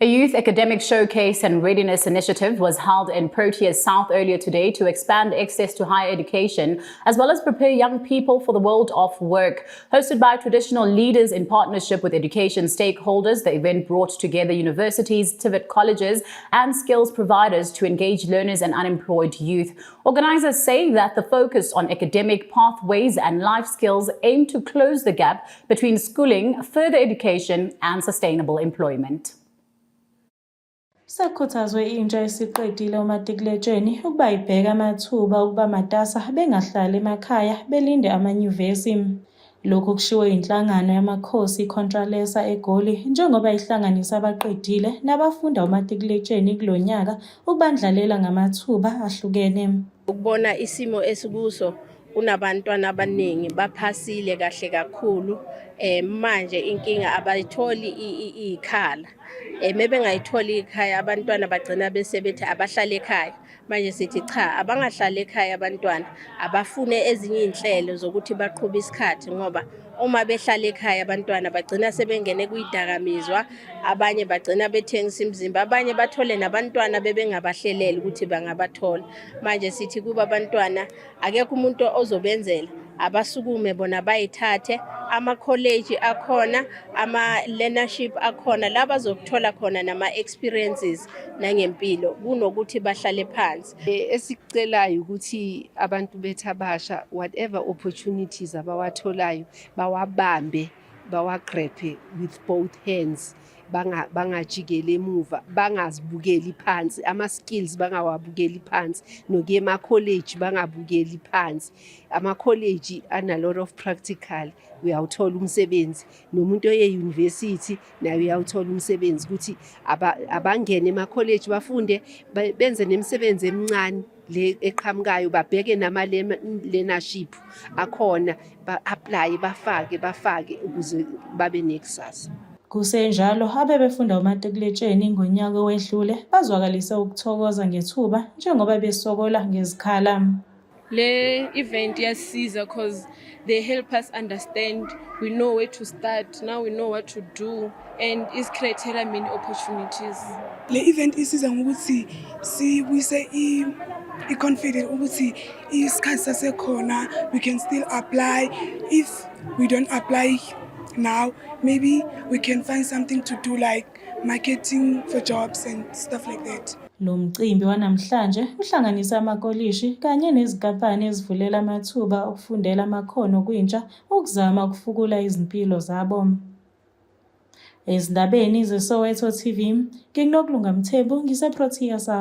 A youth academic showcase and readiness initiative was held in Protea South earlier today to expand access to higher education as well as prepare young people for the world of work. Hosted by traditional leaders in partnership with education stakeholders, the event brought together universities, TVET colleges, and skills providers to engage learners and unemployed youth. Organizers say that the focus on academic pathways and life skills aim to close the gap between schooling, further education, and sustainable employment. Sekukhuthazwe intsha esiqedile umatikuletsheni ukuba ibheke amathuba okuba matasa bengahlali emakhaya belinde amanyuvesi. Lokhu kushiwo inhlangano yamakhosi iContralesa eGoli njengoba ihlanganisa abaqedile nabafunda umatikuletsheni kulo nyaka ukubandlalela ngamathuba ahlukene. Ukubona isimo esikuso, kunabantwana abaningi baphasile kahle kakhulu, manje inkinga abayitholi iy'khala. Mebengayitholi ikhaya abantwana, bagcina bese bethi abahlale ekhaya. Manje sithi cha, abangahlali ekhaya abantwana, abafune ezinye iy'nhlelo zokuthi baqhube isikhathi, ngoba uma behlala ekhaya abantwana bagcina sebengene kuy'dakamizwa, abanye bagcina bethengisa imizimba, abanye bathole nabantwana bebengabahleleli ukuthi bangabathola. Manje sithi kuba abantwana akekho umuntu ozobenzela, abasukume bona bayithathe. Amakholeji akhona, ama-learnership akhona la bazokuthola khona nama-experiences nangempilo kunokuthi bahlale phansi. Esikucelayo ukuthi abantu bethu abasha, whatever opportunities abawatholayo, bawabambe, bawa-grab-e with both hands, bangajikeli emuva, bangazibukeli phansi ama-skills, bangawabukeli phansi, nokuya emakholeji bangabukeli phansi. Amakholeji ana lot of practical, uyawuthola umsebenzi, nomuntu oye university naye uyawuthola umsebenzi, ukuthi abangene emakholeji bafunde, benze nemisebenzi emincane le eqhamukayo, babheke nama-learnership akhona, ba-apply-e, bafake, bafake ukuze babe nekusasa. Kusenjalo, abebefunda umatikuletsheni ngonyaka owedlule bazwakalise ukuthokoza ngethuba njengoba besokola ngezikhala. Le event iyasiza because they help us understand, we know where to start now, we know what to do, and is-create-ela many opportunities. Le event isiza ngokuthi sibuyise i-confidence ukuthi isikhathi sasekhona, we can still apply. If we don't apply now, maybe we can find something to do, like marketing for jobs and stuff like that. Lo mcimbi wanamhlanje uhlanganisa amakolishi kanye nezinkampani ezivulela amathuba okufundela amakhono kwintsha ukuzama ukufukula izimpilo zabo. Ezindabeni zeSoweto TV, nginguNokulunga Mthembu, ngiseProtea South.